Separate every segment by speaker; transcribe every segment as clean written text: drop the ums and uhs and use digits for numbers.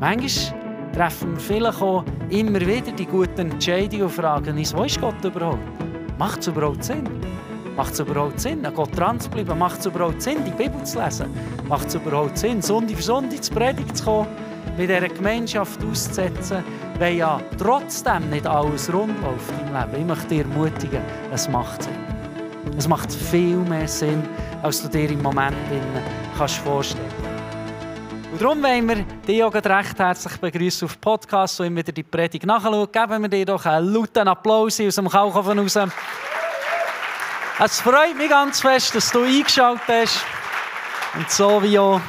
Speaker 1: Manchmal treffen wir vielleicht auch immer wieder die guten Entscheidungen und fragen uns, wo ist Gott überhaupt? Macht es überhaupt Sinn? Macht es überhaupt Sinn, an Gott dran zu bleiben? Macht es überhaupt Sinn, die Bibel zu lesen? Macht es überhaupt Sinn, Sonntag für Sonntag zur Predigt zu kommen, mit dieser Gemeinschaft auszusetzen, weil ja trotzdem nicht alles rund läuft im Leben? Ich möchte dich ermutigen, es macht Sinn. Es macht viel mehr Sinn, als du dir im Moment vorstellen kannst. Und darum wollen wir dich auch recht herzlich begrüßen auf Podcast, wo immer wieder die Predigt nachschaut. Geben wir dir doch einen lauten Applaus aus dem Kalkofen raus. Es freut mich ganz fest, dass du eingeschaltet hast und so wie auch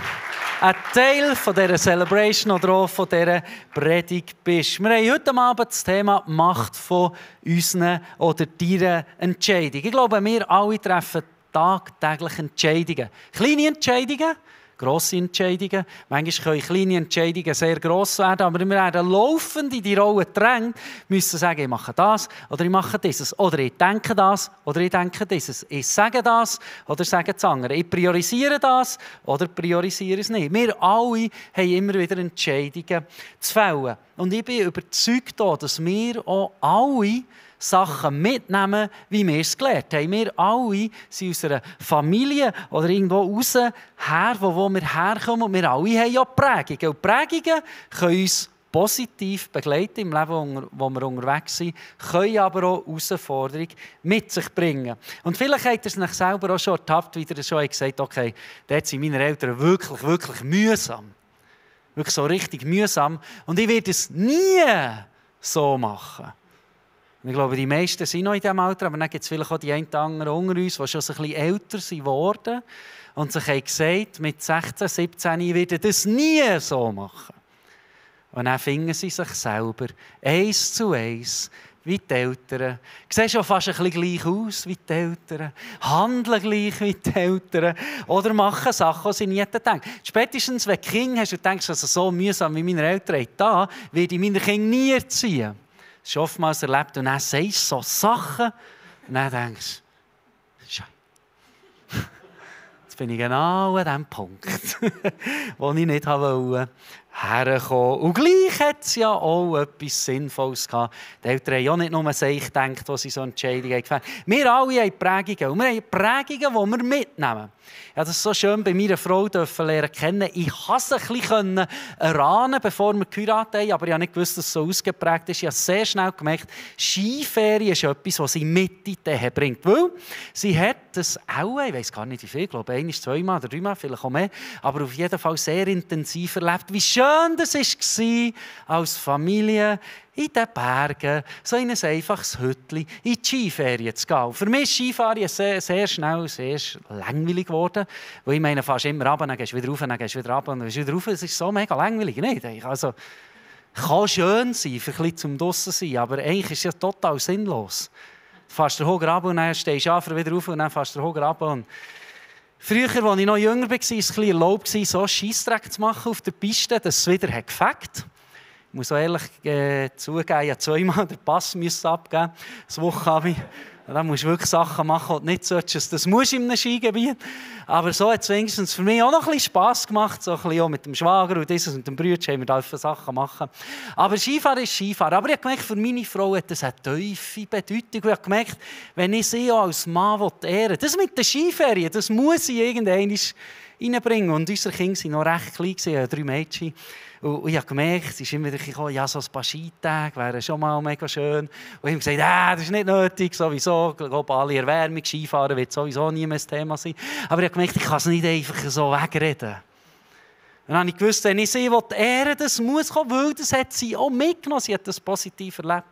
Speaker 1: ein Teil von dieser Celebration oder auch von dieser Predigt bist. Wir haben heute Abend das Thema Macht von unseren oder deiner Entscheidungen. Ich glaube, wir alle treffen tagtäglich Entscheidungen. Kleine Entscheidungen, grosse Entscheidungen. Manchmal können kleine Entscheidungen sehr gross werden, aber wir werden laufend in die Rolle gedrängt, müssen sagen, ich mache das oder ich mache dieses. Oder ich denke das oder ich denke dieses. Ich sage das oder sage das andere. Ich priorisiere das oder priorisiere es nicht. Wir alle haben immer wieder Entscheidungen zu fällen. Und ich bin überzeugt, dass wir auch alle Sachen mitnehmen, wie wir es gelernt haben. Wir alle sind aus einer Familie oder irgendwo raus, wo wir herkommen. Und wir alle haben ja Prägungen. Und Prägungen können uns positiv begleiten im Leben, wo wir unterwegs sind, können aber auch Herausforderungen mit sich bringen. Und vielleicht habt ihr es euch selber auch schon ertappt, wie ihr schon gesagt habt, okay, dort sind meine Eltern wirklich mühsam. Wirklich so richtig mühsam. Und ich werde es nie so machen. Ich glaube, die meisten sind noch in diesem Alter, aber dann gibt es vielleicht auch die einen oder anderen unter uns, die schon ein bisschen älter sind geworden und sich haben gesagt, mit 16, 17, ich werde das nie so machen. Und dann finden sie sich selber, 1 zu 1, wie die Eltern. Sehen schon fast ein bisschen gleich aus wie die Eltern, handeln gleich wie die Eltern oder machen Sachen, die sie nie denken. Spätestens, wenn du Kinder hast und denkst, also so mühsam wie meine Eltern da, werde ich meine Kinder nie erziehen. Das ist oftmals erlebt und dann sagst du so Sachen und dann denkst du, Scheiße. Jetzt bin ich genau an dem Punkt, wo ich nicht herkommen wollte. Und gleich hat es ja auch etwas Sinnvolles gehabt. Die Eltern haben ja nicht nur an sich gedacht, als sie so Entscheidungen gefällt haben. Wir alle haben Prägungen. Und wir haben Prägungen, die wir mitnehmen. Ja, das ist so schön bei meiner Frau lernen kennen. Ich konnte es ein bisschen erahnen, bevor wir geheiratet haben, aber ich habe nicht gewusst, dass es so ausgeprägt ist. Ich habe sehr schnell gemerkt, Skiferien ist etwas, was sie mit in die Ehe bringt. Weil sie hat das auch, ich weiss gar nicht wie viel, ich glaube 1, 2 Mal oder 3 Mal, vielleicht auch mehr, aber auf jeden Fall sehr intensiv erlebt, wie schön das war, als Familie in den Bergen, so in ein einfaches Hütchen, in die Skiferien zu gehen. Für mich ist Skifahren sehr schnell sehr langweilig geworden, weil ich meine, fast immer runter, dann gehst du wieder rauf, dann gehst du wieder runter, und dann gehst du wieder rauf. Es ist so mega langweilig, nicht? Also, kann schön sein, für ein bisschen zum draussen sein, aber eigentlich ist es ja total sinnlos. Du fährst den Hoger runter und dann stehst du an, wieder rauf und dann fährst du den Hoger runter. Und früher, als ich noch jünger war, war es ein bisschen erlaubt, so Scheissdreck zu machen auf der Piste, dass es wieder gefegt hat. Ich muss auch ehrlich zugeben, ich musste 2-mal den Pass abgeben. Das Wochenende. Da musst du wirklich Sachen machen, die du nicht solltest. Das musst du in einem Skigebiet. Aber so hat es wenigstens für mich auch noch ein bisschen Spass gemacht. So ein bisschen auch mit dem Schwager und dieses und dem Bruder haben wir da Sachen machen. Aber Skifahren ist Skifahren. Aber ich habe gemerkt, für meine Frau hat das eine tiefe Bedeutung. Ich habe gemerkt, wenn ich sie auch als Mann ehren will, das mit den Skiferien, das muss ich irgendwann reinbringen. Und unsere Kinder waren noch recht klein, 3 Mädchen. Und ich habe gemerkt, es ist immer wieder ja, so ein paar Skitage wären schon mal mega schön. Und ich habe gesagt, das ist nicht nötig, sowieso, globale Erwärmung, Skifahren wird sowieso nie mehr ein Thema sein. Aber ich habe gemerkt, ich kann es nicht einfach so wegreden. Dann habe ich gewusst, wenn ich sie ehren will, das muss kommen, weil das hat sie auch mitgenommen, sie hat das positiv erlebt.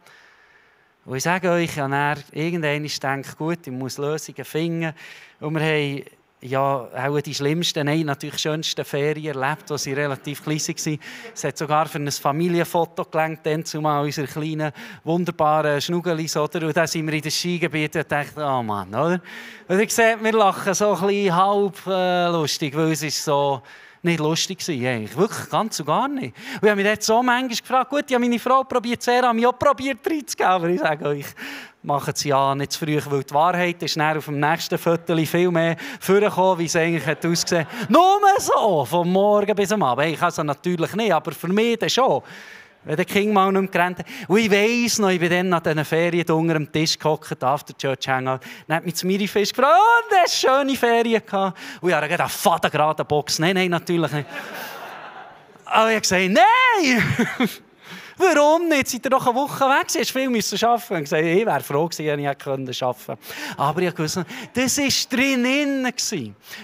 Speaker 1: Und ich sage euch, ich habe irgendwann gedacht, gut, ich muss Lösungen finden. Und wir haben ja, auch die schlimmsten, nein, natürlich schönsten Ferien erlebt, als sie relativ klein waren. Es hat sogar für ein Familienfoto gelangt, dann zumal unsere kleinen, wunderbaren Schnugelis, oder? Und dann sind wir in den Skigebieten und dachten, oh Mann, oder? Und ich sehe, wir lachen so ein bisschen halb lustig, weil es ist so nicht lustig gewesen. Eigentlich. Wirklich ganz und gar nicht. Und ich habe mich dort so manchmal gefragt, gut, ja, meine Frau probiert sehr, habe mich auch probiert reinzugeben, aber ich sage euch, machen es ja nicht zu früh, weil die Wahrheit ist dann auf dem nächsten Viertel viel mehr vorgekommen, wie es eigentlich hat ausgesehen hat. Nur so, vom Morgen bis am Abend. Ich also natürlich nicht, aber für mich dann schon. Wenn der King mal nicht mehr gerannt hat. Und ich weiss noch, ich bin dann an diesen Ferien unter dem Tisch gehockt, after Church Hangout. Dann hat mich das Mirifisch gefragt, oh, du hast schöne Ferien gehabt. Und ich habe gesagt, Vater gerade Box. Nein, natürlich nicht. Aber ich habe gesagt, nein! Warum nicht? Seid ihr doch eine Woche weg gewesen? Hast viel müssen arbeiten. Ich gesagt, ich wäre froh gewesen, wenn ich arbeiten konnte. Aber ich wusste, das war drinnen.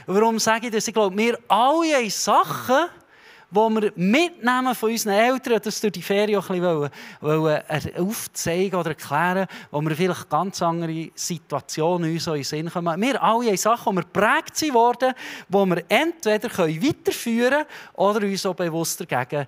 Speaker 1: Warum sage ich das? Ich glaube, wir alle haben Sachen, die wir mitnehmen von unseren Eltern, das durch die Ferien auch ein bisschen aufzeigen oder erklären, wo wir vielleicht ganz andere Situationen uns in den Sinn kommen. Wir alle haben Sachen, die wir geprägt wurden, die wir entweder weiterführen können oder uns auch bewusst dagegen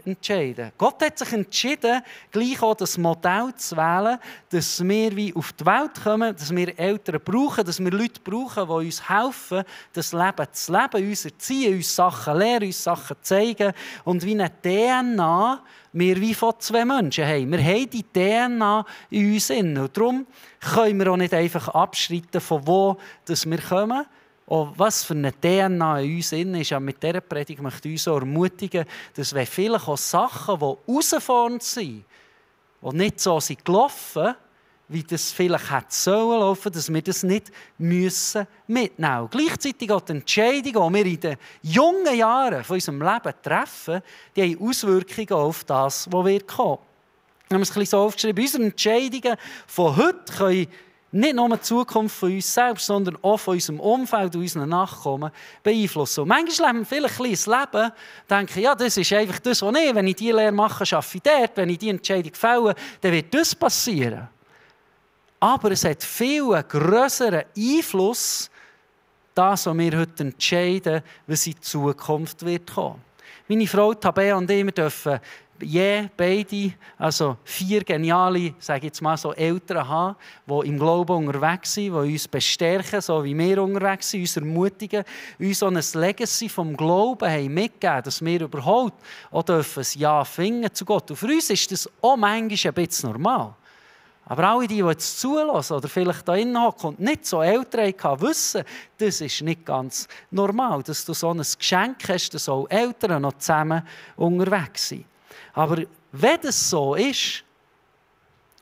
Speaker 1: entscheiden können. Gott hat sich entschieden, gleich auch das Modell zu wählen, dass wir wie auf die Welt kommen, dass wir Eltern brauchen, dass wir Leute brauchen, die uns helfen, das Leben zu leben, uns erziehen, uns Sachen lehren, uns Sachen zeigen und wie eine DNA wir wie von zwei Menschen haben. Wir haben die DNA in uns drin. Und darum können wir auch nicht einfach abschreiten, von wo dass wir kommen. Und was für eine DNA in uns drin ist. Und mit dieser Predigt möchte ich uns auch ermutigen, dass wenn vielleicht auch Sachen, die herausfordernd sind und nicht so sind gelaufen, wie das vielleicht hätte sollen laufen, dass wir das nicht müssen mitnehmen. Gleichzeitig auch die Entscheidungen, die wir in den jungen Jahren von unserem Leben treffen, die haben Auswirkungen auf das, was wird kommen. Wir haben es ein bisschen so aufgeschrieben. Unsere Entscheidungen von heute können nicht nur die Zukunft von uns selbst, sondern auch von unserem Umfeld und unseren Nachkommen beeinflussen. Und manchmal leben wir vielleicht ein bisschen das Leben, denken, ja, das ist einfach das, was ich, wenn ich diese Lehre mache, arbeite ich dort, wenn ich diese Entscheidung fälle, dann wird das passieren. Aber es hat viel grösseren Einfluss, das, was wir heute entscheiden, was in Zukunft wird kommen. Meine Frau Tabea und ich, wir dürfen beide, also 4 geniale, sage ich jetzt mal so, Eltern haben, die im Glauben unterwegs sind, die uns bestärken, so wie wir unterwegs sind, uns ermutigen, uns so ein Legacy vom Glauben haben mitgegeben, dass wir überhaupt auch dürfen ein Ja finden zu Gott. Und für uns ist das auch manchmal ein bisschen normal. Aber alle, die jetzt zulassen oder vielleicht da innen hocken und nicht so Eltern hatten, wissen, das ist nicht ganz normal, dass du so ein Geschenk hast, dass auch Eltern noch zusammen unterwegs sind. Aber wenn das so ist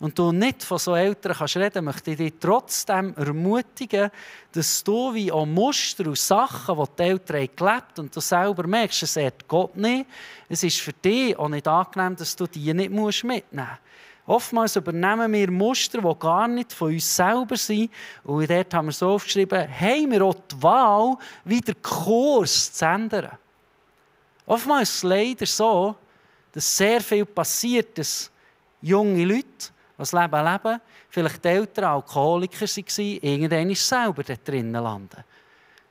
Speaker 1: und du nicht von so Eltern kannst reden, möchte ich dich trotzdem ermutigen, dass du wie auch Muster und Sachen, die die Eltern gelebt haben, und du selber merkst, es ehrt Gott nicht, es ist für dich auch nicht angenehm, dass du die nicht mitnehmen musst. Oftmals übernehmen wir Muster, die gar nicht von uns selber sind. Und dort haben wir so aufgeschrieben, haben wir auch die Wahl, wieder Kurs zu ändern. Oftmals ist es leider so, dass sehr viel passiert, dass junge Leute, die das Leben leben, vielleicht die Eltern Alkoholiker waren, irgendwann selber dort drinnen landen.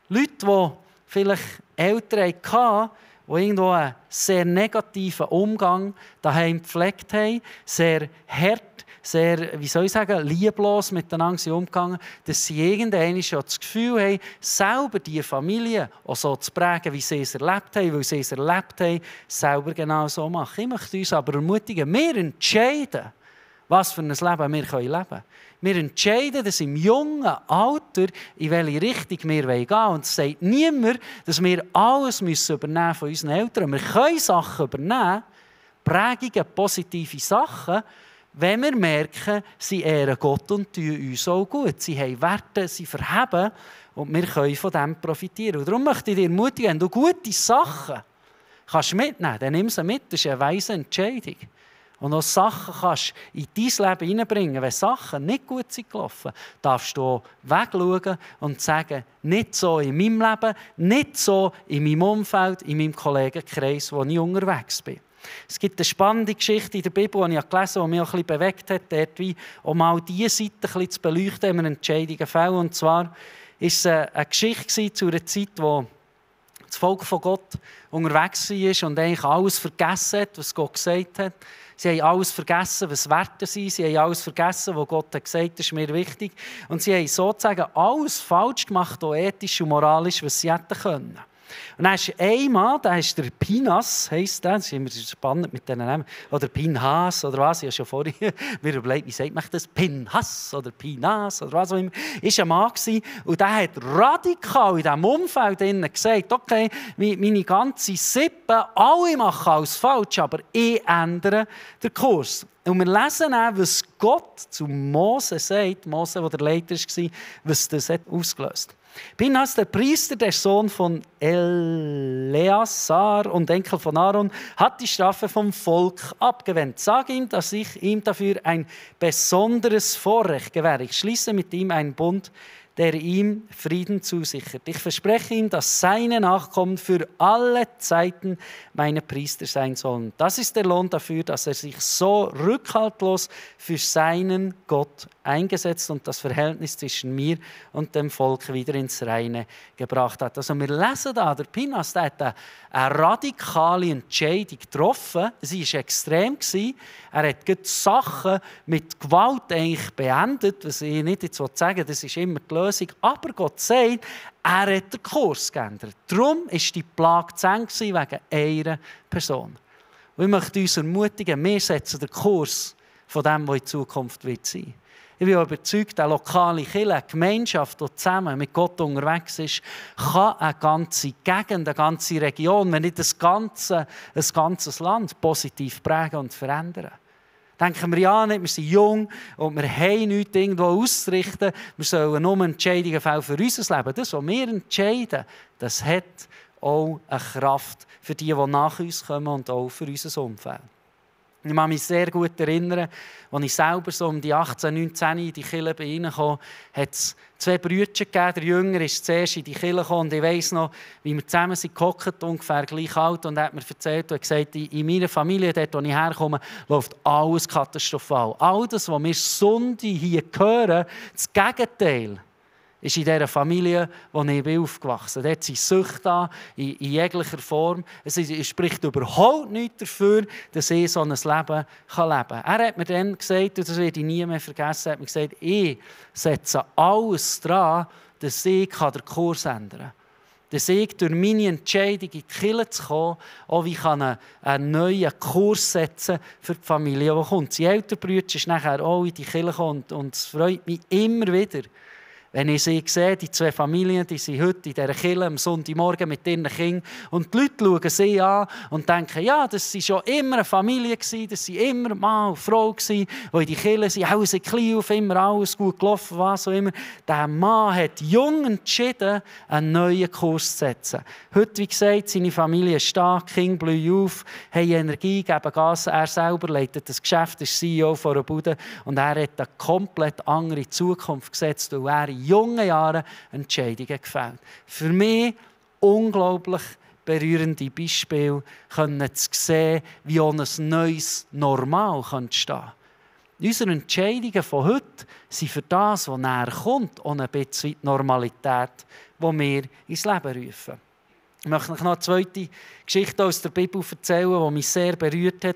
Speaker 1: Leute, die vielleicht Eltern hatten, die irgendwo einen sehr negativen Umgang daheim gepflegt haben, sehr hart, sehr, wie soll ich sagen, lieblos miteinander umgegangen, dass sie irgendwann schon das Gefühl haben, selber diese Familie auch so zu prägen, wie sie es erlebt haben, weil sie es erlebt haben, selber genau so machen. Ich möchte uns aber ermutigen, wir entscheiden, was für ein Leben wir leben können. Wir entscheiden, dass im jungen Alter, in welche Richtung wir gehen wollen. Und es sagt niemand, dass wir alles übernehmen müssen von unseren Eltern. Wir können Sachen übernehmen, Prägungen, positive Sachen, wenn wir merken, sie ehren Gott und tun uns auch gut. Sie haben Werte, sie verheben und wir können von dem profitieren. Und darum möchte ich dir ermutigen, wenn du gute Sachen kannst mitnehmen kannst, dann nimm sie mit. Das ist eine weise Entscheidung. Und auch Sachen kannst in dein Leben hineinbringen. Wenn Sachen nicht gut sind gelaufen, darfst du auch wegschauen und sagen, nicht so in meinem Leben, nicht so in meinem Umfeld, in meinem Kollegenkreis, wo ich unterwegs bin. Es gibt eine spannende Geschichte in der Bibel, die ich gelesen habe, die mich auch ein bisschen bewegt hat, dort wie, um mal diese Seite ein bisschen zu beleuchten, wenn wir Entscheidungen fällen. Und zwar war es eine Geschichte zu einer Zeit, wo das Volk von Gott unterwegs war und eigentlich alles vergessen hat, was Gott gesagt hat. Sie haben alles vergessen, was Werte sind. Sie haben alles vergessen, was Gott hat gesagt hat, das ist mir wichtig. Und sie haben sozusagen alles falsch gemacht, auch ethisch und moralisch, was sie hätten können. Und dann ist ein Mann, der ist der Pinhas, heisst der, das ist immer spannend mit diesen Namen, oder Pinhas oder was, ich habe schon vorhin mir überlegt, wie sagt man das, Pinhas oder Pinhas oder was auch immer, ist ein Mann gewesen, und der hat radikal in diesem Umfeld gesagt, okay, meine ganze Sippe, alle machen alles falsch, aber ich ändere den Kurs. Und wir lesen auch, was Gott zu Mose sagt, Mose, der der Leiter war, was das hat ausgelöst. Pinhas, der Priester, der Sohn von Eleazar und Enkel von Aaron, hat die Strafe vom Volk abgewendet. Sag ihm, dass ich ihm dafür ein besonderes Vorrecht gewähre. Ich schließe mit ihm einen Bund, der ihm Frieden zusichert. Ich verspreche ihm, dass seine Nachkommen für alle Zeiten meine Priester sein sollen. Das ist der Lohn dafür, dass er sich so rückhaltlos für seinen Gott eingesetzt und das Verhältnis zwischen mir und dem Volk wieder ins Reine gebracht hat. Also wir lesen da, der Pinhas, der hat eine radikale Entscheidung getroffen. Sie war extrem. Er hat die Sachen mit Gewalt eigentlich beendet, was ich nicht jetzt sagen will, das ist immer die Lösung. Aber Gott sagt, er hat den Kurs geändert. Darum war die Plage zu Ende wegen einer Person. Und ich möchte uns ermutigen, wir setzen den Kurs von dem, was in Zukunft wird sein. Ich bin überzeugt, eine lokale Kirche, eine Gemeinschaft, die zusammen mit Gott unterwegs ist, kann eine ganze Gegend, eine ganze Region, wenn nicht ein ganzes Land positiv prägen und verändern. Denken wir ja nicht, wir sind jung und wir haben nichts irgendwo auszurichten. Wir sollen nur Entscheidungen fällen für unser Leben. Das, was wir entscheiden, das hat auch eine Kraft für die nach uns kommen und auch für unser Umfeld. Ich kann mich sehr gut erinnern, als ich selber so um die 18, 19 in die Kirche reingekommen bin, hat es 2 Brüder gegeben. Der Jünger ist zuerst in die Kirche gekommen und ich weiss noch, wie wir zusammen sind gehockt, ungefähr gleich alt, und er hat mir erzählt und gesagt, in meiner Familie, dort wo ich herkomme, läuft alles katastrophal. All das, was wir Sonntag hier hören, das Gegenteil, ist in dieser Familie, wo ich aufgewachsen bin. Dort sind Süchte da, in jeglicher Form. Es spricht überhaupt nichts dafür, dass ich so ein Leben leben kann. Er hat mir dann gesagt, und das werde ich nie mehr vergessen, hat mir gesagt, ich setze alles daran, dass ich den Kurs ändern kann. Dass ich durch meine Entscheidung in die Kirche zu kommen, auch wie kann einen neuen Kurs setzen für die Familie, die kommt. Die ältere Brüder ist nachher auch in die Kirche gekommen und es freut mich immer wieder, wenn ich sie sehe, die 2 Familien, die sind heute in dieser Kirche am Sonntagmorgen mit ihren Kindern, und die Leute schauen sie an und denken, ja, das war schon immer eine Familie, das waren immer Mann und Frau, die in die Kirche sind, alles in klein auf, immer alles gut gelaufen, was auch immer. Der Mann hat jung entschieden, einen neuen Kurs zu setzen. Heute, wie gesagt, seine Familie ist stark, die Kinder blühen auf, haben Energie, geben Gas. Er selber leitet das Geschäft, ist CEO von einer Bude, und er hat eine komplett andere Zukunft gesetzt, weil er in jungen Jahren Entscheidungen gefällt. Für mich unglaublich berührende Beispiele, zu sehen, wie auch ein neues Normal entstehen kann. Unsere Entscheidungen von heute sind für das, was näher kommt, und ein bisschen die Normalität, die wir ins Leben rufen. Ich möchte euch noch eine zweite Geschichte aus der Bibel erzählen, die mich sehr berührt hat,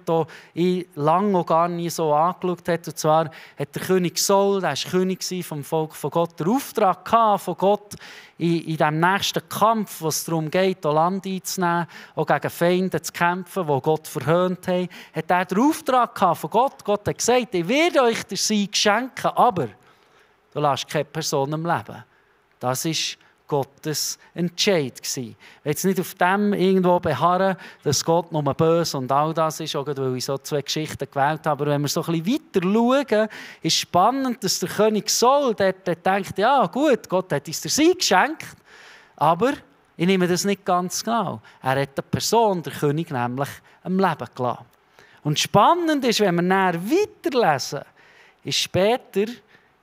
Speaker 1: die ich lange noch gar nicht so angeschaut habe. Und zwar hat der König Saul, der war König vom Volk von Gott, den Auftrag von Gott, in diesem nächsten Kampf, wo es darum geht, das Land einzunehmen, auch gegen Feinde zu kämpfen, die Gott verhöhnt haben, hat er den Auftrag von Gott. Gott hat gesagt, ich werde euch den Sieg schenken, aber du lässt keine Person am Leben. Das ist Gottes Entscheid gsi. Ich will jetzt nicht auf dem irgendwo beharren, dass Gott nur böse und all das ist, auch weil ich so 2 Geschichten gewählt habe. Aber wenn wir so ein bisschen weiter schauen, ist spannend, dass der König Saul der denkt, ja gut, Gott hat uns den Sieg geschenkt, aber ich nehme das nicht ganz genau. Er hat eine Person, der König, nämlich am Leben gelassen. Und spannend ist, wenn wir näher weiterlesen, ist später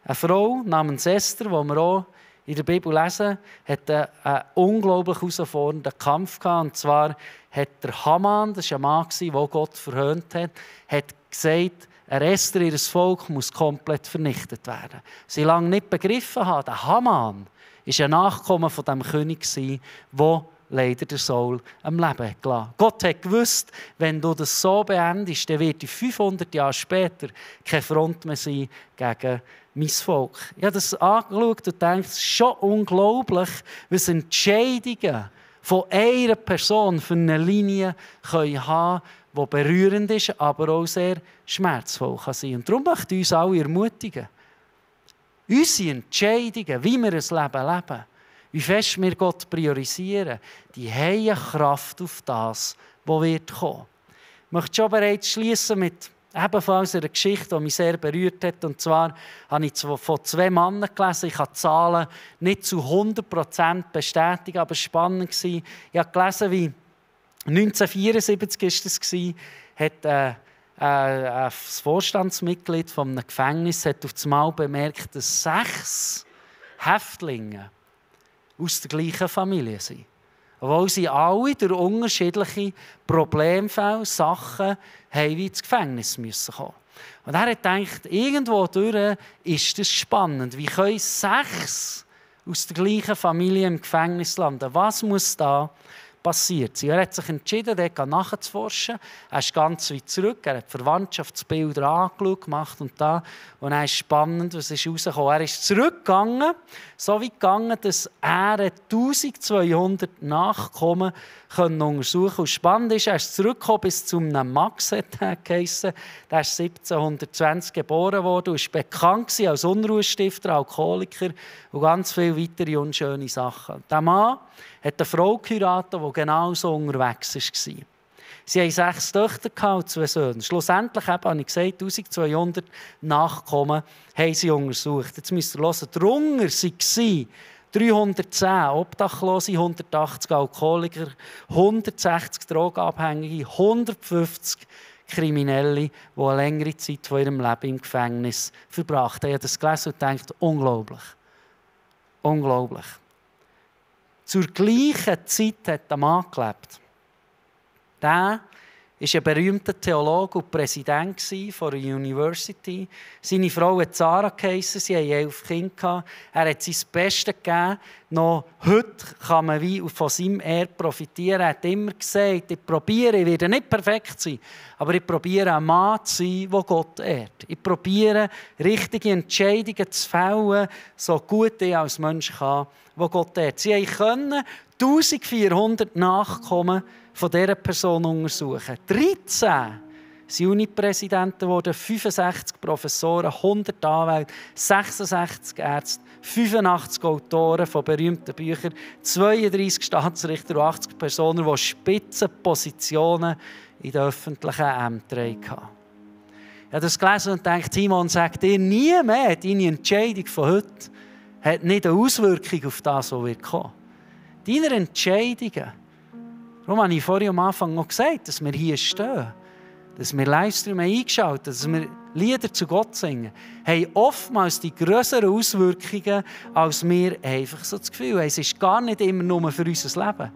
Speaker 1: eine Frau namens Esther, die wir auch in der Bibel lesen, hat einen unglaublich herausfordernden Kampf gehabt. Und zwar hat der Haman, das war ein Mann, der Gott verhöhnt hat gesagt, Esther, ihr Volk muss komplett vernichtet werden. Sie lange nicht begriffen haben, der Haman war ein Nachkommen von dem König, der leider der Saul am Leben gelassen. Gott hat gewusst, wenn du das so beendest, dann wird 500 Jahre später keine Front mehr sein gegen mein Volk. Ich habe das angeschaut und denke, es ist schon unglaublich, was Entscheidungen von einer Person für eine Linie haben können, die berührend ist, aber auch sehr schmerzvoll kann sein. Und darum möchte ich uns alle ermutigen, unsere Entscheidungen, wie wir ein Leben leben, wie fest wir Gott priorisieren, die haben eine Kraft auf das, was wird kommen. Ich möchte schon bereits schließen mit ebenfalls eine Geschichte, die mich sehr berührt hat. Und zwar habe ich von 2 Männern gelesen. Ich kann die Zahlen nicht zu 100% bestätigen, aber es war spannend. Ich habe gelesen, wie 1974 hat ein Vorstandsmitglied von einem Gefängnis hat auf einmal bemerkt, dass 6 Häftlinge aus der gleichen Familie sind. Obwohl sie alle durch unterschiedliche Problemfälle, Sachen haben wie ins Gefängnis müssen kommen. Und er hat gedacht, irgendwo durch ist das spannend. Wie können 6 aus der gleichen Familie im Gefängnis landen? Was muss da passiert sein? Er hat sich entschieden, dort nachzuforschen. Er ist ganz weit zurück. Er hat Verwandtschaftsbilder angeschaut, gemacht und da. Und dann ist spannend, was ist rausgekommen. Er ist zurückgegangen, so weit gegangen, dass er 1200 Nachkommen untersuchen konnte. Und spannend ist, er ist zurückgekommen bis zu einem Max, hat er geheissen. Der ist 1720 geboren worden und war bekannt als Unruhestifter, Alkoholiker und ganz viele weitere unschöne Sachen. Der Mann hat eine Frau geheiratet, die genau so unterwegs war. Sie hatten 6 Töchter und 2 Söhne. Schlussendlich habe ich gesagt, 1200 Nachkommen haben sie untersucht. Jetzt müsst ihr hören, darunter waren 310 Obdachlose, 180 Alkoholiker, 160 Drogenabhängige, 150 Kriminelle, die eine längere Zeit von ihrem Leben im Gefängnis verbracht haben. Ich habe das gelesen und gedacht, unglaublich. Unglaublich. Zur gleichen Zeit hat der Mann gelebt. Der war ein berühmter Theologe und Präsident von einer University. Seine Frau hat Sarah geheissen, sie hatten 11 Kinder. Er hat sein Bestes gegeben. Noch heute kann man wie von seinem Erbe profitieren. Er hat immer gesagt, ich werde nicht perfekt sein, aber ich probiere ein Mann zu sein, der Gott ehrt. Ich probiere, richtige Entscheidungen zu fällen, so gut ich als Mensch kann, wo Gott ehrt. Sie konnten 1400 Nachkommen von dieser Person untersuchen. 13 sind Unipräsidenten geworden, 65 Professoren, 100 Anwälte, 66 Ärzte, 85 Autoren von berühmten Büchern, 32 Staatsrichter und 80 Personen, die Spitzenpositionen in den öffentlichen Ämtern hatten. Ich habe das gelesen und dachte, Simon, sagt dir nie mehr, deine Entscheidung von heute hat nicht eine Auswirkung auf das, was wird kommen. Deine Entscheidungen. Darum habe ich vorhin am Anfang noch gesagt, dass wir hier stehen, dass wir Livestream eingeschaltet haben, dass wir Lieder zu Gott singen, haben oftmals die grösseren Auswirkungen, als wir einfach so das Gefühl haben. Es ist gar nicht immer nur für unser Leben.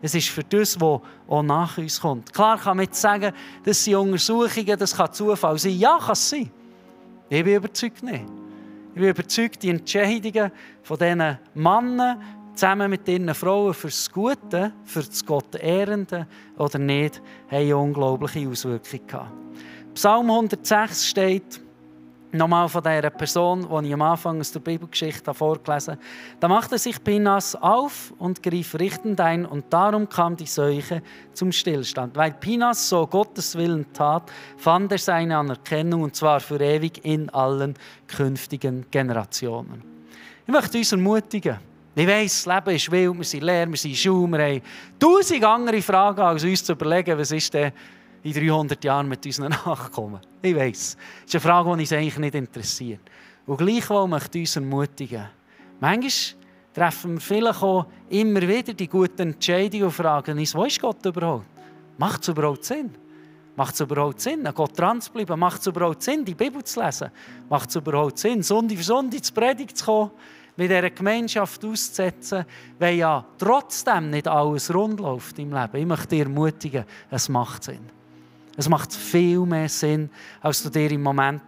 Speaker 1: Es ist für das, was auch nach uns kommt. Klar kann man jetzt sagen, das sind Untersuchungen, das kann Zufall sein. Ja, kann es sein. Ich bin überzeugt nicht. Ich bin überzeugt, die Entscheidungen von diesen Männern zusammen mit ihren Frauen für das Gute, für das Gott-Ehrende oder nicht, haben eine unglaubliche Auswirkungen gehabt. Psalm 106 steht, nochmal von dieser Person, die ich am Anfang aus der Bibelgeschichte vorgelesen habe. Da machte sich Pinhas auf und griff richtend ein, und darum kam die Seuche zum Stillstand. Weil Pinhas so Gottes Willen tat, fand er seine Anerkennung, und zwar für ewig in allen künftigen Generationen. Ich möchte uns ermutigen. Ich weiss, das Leben ist wild, wir sind leer, wir sind in Schule, wir haben 1000 andere Fragen, als uns zu überlegen, was ist denn in 300 Jahren mit unseren Nachkommen. Ich weiss, das ist eine Frage, die uns eigentlich nicht interessiert. Und gleichwohl möchte ich uns ermutigen. Manchmal treffen wir vielleicht auch immer wieder die guten Entscheidungen und fragen uns, wo ist Gott überhaupt? Macht es überhaupt Sinn? Macht es überhaupt Sinn, an Gott dran zu bleiben? Macht es überhaupt Sinn, die Bibel zu lesen? Macht es überhaupt Sinn, Sonntag für Sonntag zur Predigt zu kommen? Mit dieser Gemeinschaft auszusetzen, weil ja trotzdem nicht alles rund läuft im Leben. Ich möchte dich ermutigen, es macht Sinn. Es macht viel mehr Sinn, als du dir im Moment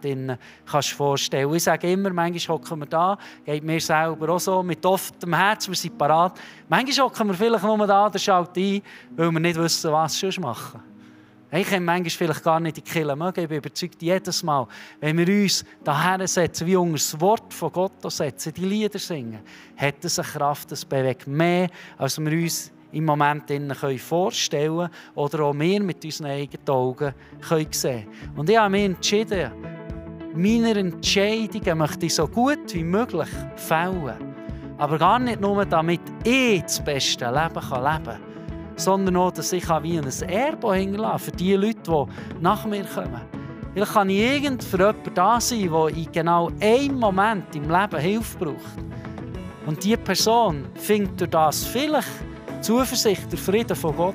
Speaker 1: vorstellen kannst. Ich sage immer, manchmal hocken wir da, geht mir selber auch so, mit offenem Herz, wir sind parat. Manchmal hocken wir vielleicht nur da, der schaut ein, weil wir nicht wissen, was wir sonst machen. Ich kann manchmal vielleicht gar nicht in die Kirche mögen. Ich bin überzeugt, jedes Mal, wenn wir uns daher setzen, wie unter das Wort von Gott setzen, die Lieder singen, hat es eine Kraft, das bewegt mehr, als wir uns im Moment vorstellen können oder auch wir mit unseren eigenen Augen sehen können. Und ich habe mich entschieden, meine Entscheidungen möchte ich so gut wie möglich fällen. Aber gar nicht nur, damit ich das beste Leben leben kann, sondern auch, dass ich wie ein Erbe hinterlassen für die Leute, die nach mir kommen. Vielleicht kann ich für jemanden da sein, der in genau einem Moment im Leben Hilfe braucht. Und diese Person findet durch das vielleicht Zuversicht, der Frieden von Gott.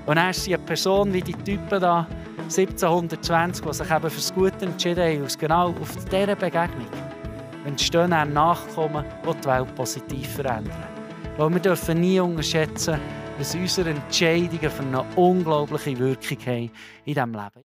Speaker 1: Und er ist eine Person wie die Typen da 1720, die sich eben für das Gute entschieden haben, aus genau auf dieser Begegnung entstehen Nachkommen, die die Welt positiv verändern. Weil wir dürfen nie unterschätzen, was unsere Entscheidungen für eine unglaubliche Wirkung haben in diesem Leben.